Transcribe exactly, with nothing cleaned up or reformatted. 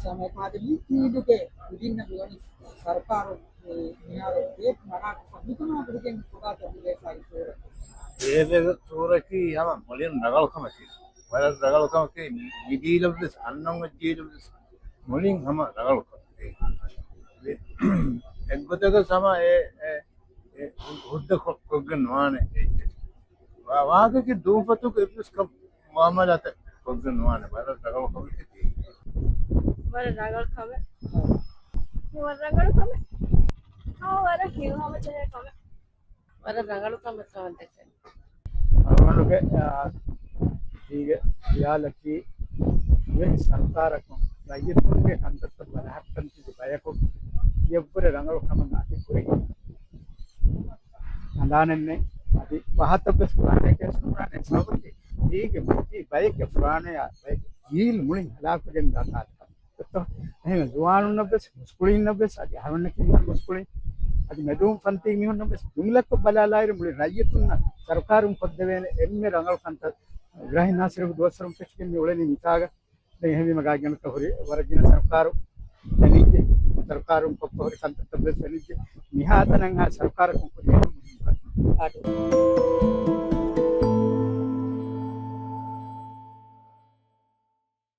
ސަމައި މާދަމީ ތީދުގެ ކުދިންނަށް މިވަނީ ސަރުކާރު މިހާރު ބޭތް މަރާ ފަހުތުމާ ބުރިގެން ކޮބާތޯ ބޭފާރި ސޫރަތު. ބޭބެގެ ސޫރަކީ ހަމަ މުޅިން ރަގަޅު ކަމަކީ. ވަރަށް ރަގަޅު ކަމަކީ މި ޖީލަށްވެސް އަންނަ ޖީލަށްވެސް މުޅިން ހަމަ ރަގަޅު ކަމަކީ. އެއްގޮތަކަށް ހަމަ އެ، އެ، އެ ހުއްދަ ކޮ-، ކޮށްގެން ނުވާނެ އެއްޗެއް. ވާ-، ވާހަކަކީ ދޫންފަތުގެ އެއްވެސް ކަ-، މުއާމަލާތެއް ކޮށްގެން ނުވާނެ. ވަރަށް ރަގަޅު ކަމެއް ތި. ވަރަށް ރަގަޅު ކަމެއް. ވަރަށް ރަގަޅު ކަމެއް. ހާ، ވަރަށް ހިތްހަމަޖެހޭ ކަމެއް. ވަރަށް ރަނގަޅު ކަމެއް ކަމަށް ދެކެން. އަޅުގަނޑުގެ، އާ، އީގެ ޚިޔާލަކީ އެވެނި ސަރުކާރަކުން ރައްޔިތުންގެ ކަންތައްތައް ބަލަހައްޓަން ތިބި ބަޔަކު އެއްވުރެ ރަނގަޅު ކަމަށް އަދި ކުރި. ހަނދާނެއްނެއް އަދި ފަހަތަށްވެސް ފުރާނައެކޭ ސުންނާނެ ސަބަބަކީ އީގެ މަތީ ބައެއްގެ ފުރާނަޔާ ބައެއްގެ ޖީލް މުޅިން ހަލާކުވެގެން ދާ ތާތި. އެހެން ޒުވާނުންނަށްވެސް، މުސްކުޅިންނަށްވެސް، އަދި އަހަރުމެންނަކީ މުސްކުޅިން، އަދި މެދުވުން ފަންތީ މީހުންނަށްވެސް ޖުމްލަކޮށް ބަލާލާއިރު މުޅި ރައްޔިތުންނަށް ސަރުކާރުން ކޮށްދެވޭނެ އެންމެ ރަނގަޅު ކަންތައް. އިބްރާހިމް ނާސިރުގެ ދުވަސްވަރުން ފެށިގެން މި އުޅެނީ މިތާގަ. ދެން އެހެންވީމަ ގާތްގަނޑަކަށް ހުރި ވަރަށް ގިނަ ސަރުކާރު ފެނިއްޖެ. ސަރުކާރުން ކޮށްފަ ހުރި ކަންތައްތައްވެސް ފެނިއްޖެ. މިހާތަނަށް އާ ސަރުކާރަކުން ކުރިއެރުން މުހިންމު ކަމެއް.